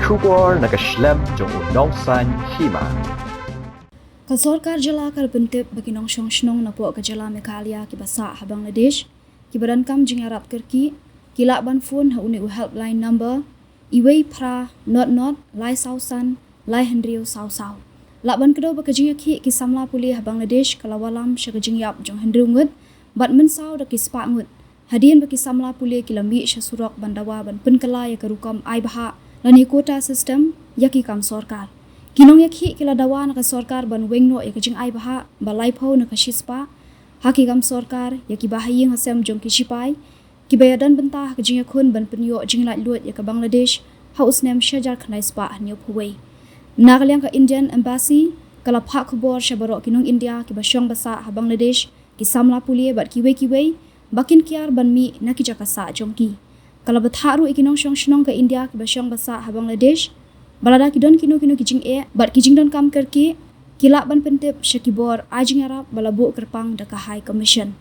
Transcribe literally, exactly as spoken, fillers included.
Khubor na ka shlem jong u nongsan hima. Ka sorkar jylla ka la pyntip ba ki nongshong shnong napoh ka jylla Meghalaya kiba sah ha Bangladesh, kiba donkam jingïarap kyrkieh, ki lah ban phone ha une u helpline number, iwei phra not not lai saw san lai hynriew saw saw. Lah ban kdew ba ka jingïakhih ki samla pule ha Bangladesh ka la wallam sha ka jingïap jong hynriew ngut bad mynsaw da ki spah ngut, hadien ba ki samla pule ki la mih sha surok ban dawa ban pynkylla ïa ka rukom ai bhah lane quota system ïa ki kam sorkar. Ki nongïakhih ki la dawa na ka sorkar ban weng noh ïa ka jingai bhah ba laiphew na ka shispah ha ki kam sorkar, ïa ki bahaïing hasem jong ki shipai, kiba ïadon bynta ha ka jingïakhun ban pynïoh jinglaitluid ïa ka Bangladesh ha u snem shihajar khyndai spah hynñiewphew wei. Na ka liang ka Indian Embassy ka la phah khubor sha baroh ki nong India kiba shong ba sah ha Bangladesh, ki samla pule bad kiwei kiwei ba kin kiar ban mih na ki jaka sah jong ki. Ka la bthah ruh ïa ki nongshong shnong ka India kiba shong ba sah ha Bangladesh ba lada ki don kino kino ki jingeh bad ki jingdonkam kyrkieh, ki lah ban pyntip sha ki bor ai jingïarap ba la buh kyrpang da ka High Commission.